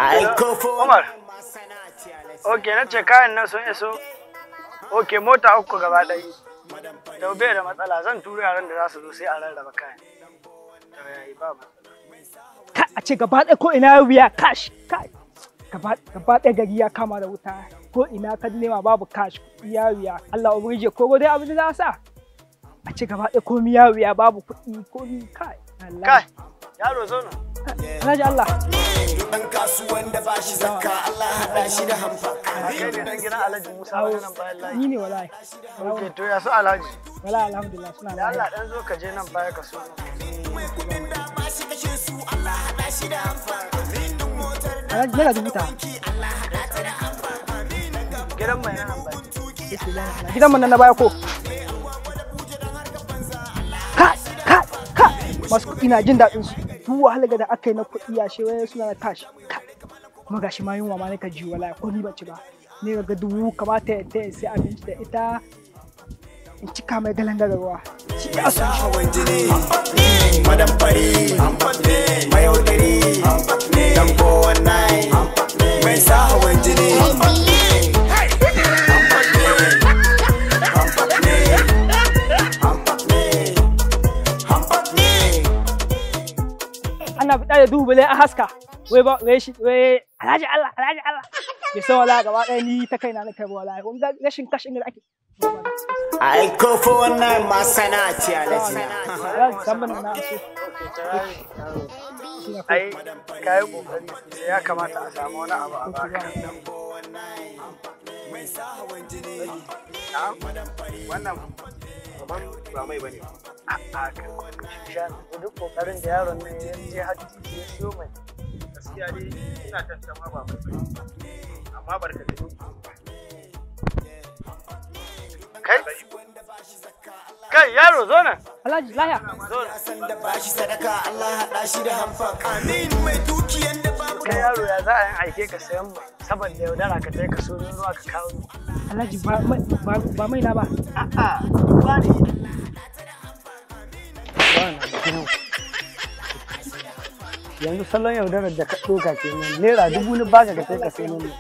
Umar. Ok, na ce kayan nan sun iso. Ok, mota uku gaba ɗaya. Da bai da matsala, zan turo yaran da za su zo sai a rarraba kayan. To yayi, ba matsala. Ka a ce gaba ɗaya ko ina wuya cash kai. Gaba ɗaya gari ya kama da wuta, ko ina ka nema babu cash, kuɗi ya wuya. Allah ubangiji ko dai abin da za a sa. A ce gaba ɗaya komi ya wuya, babu kuɗi komi kai. Allah. Kai, yaro zo nan. Alhaji Allah. Dan kasuwan da ba shi zakka, Allah haɗa shi da hamfa. A kai ne dan gidan Alhaji Musa ba nan bayan layi? Ni ne wallahi. Ok, to ya su Alhaji? Wallahi alhamdulillah suna Da Allah lafiya. dan zo ka je nan baya ka so. Mai kuɗin da ba shi kashe su, Allah haɗa shi da hamfa. Duk motar da Alhaji naira dubu ta. Allah haɗa ta da hamfa. Gidan mai nan baya. Gidan mun nan na baya ko. Ka ka ka masu kuɗi na jin daɗin su. Duk wahalar da aka yi na kuɗi a shi wai suna da cash. Ka kuma gashi ma yunwa ma naka ji wallahi ko ni ban ci ba. Ne ga dubu kamata ya taya sai abinci da ita in cika mai galan da ruwa. Shi ya sa hawan jini, madam fari, mayaudari, dan 419, mai sa hawan jini. Ana fita da dubu bale a haska. Wai ba wai shi wai Alhaji Allah, Alhaji Allah. Bai san wallahi gaba ɗaya ni ta kaina na kai ba wallahi. Kun ga rashin cash ɗin da ake. Ai ko 419 ma sana'a ce Alhaji. Alhaji samban na so. Ok, to yayi yaro. Ai, ka yi kokari sosai, ya kamata a samu wani abu a baka. Na'am? Wannan kaman ba mai bane. A'a, kai kuma sha duk kokarin da yaron nan ya je har titi ya siyo mai. Gaskiya dai ina tantama ba mai bane. Amma barka da Kai? Kai yaro zo nan. Alhaji lahiya. Zo nan. San da ba shi sadaka, Allah haɗa shi da hamfa. Amin mai dukiyan da babu. Kai yaro, ya za a yi aike ka sayan mai saboda yaudara ka tai ka so ruwa ka kawo ni? Alhaji ba mai na ba. A'a, ba ne. Yanzu salon yaudarar da ka ɗauka kenan, ₦1000 ni baka ka tai ka sayo mai.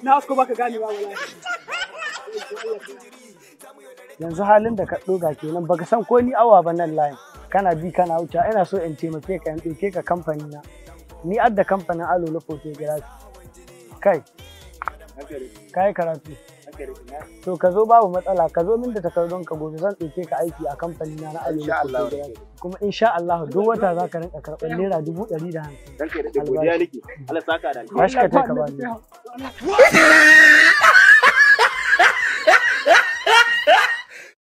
Na hasko baka gane ba wallahi. Yanzu halin da ka ɗoga kenan, baka san ko ni awa ba nan layin kana bi kana wuce. Ina so in taimake ka in ɗauke ka kamfani na, ni adda kamfanin Alolo Photography. Kai kai karatu to ka zo, babu matsala, ka zo min da takardun ka gobe, zan ɗauke ka aiki a kamfani na na Alolo Insha Allah. Photography, kuma insha Allah duk wata za ka rinka karɓar ₦150,000. Ranka da godiya nake. Allah saka da alheri. Tashi ka tai ka bani.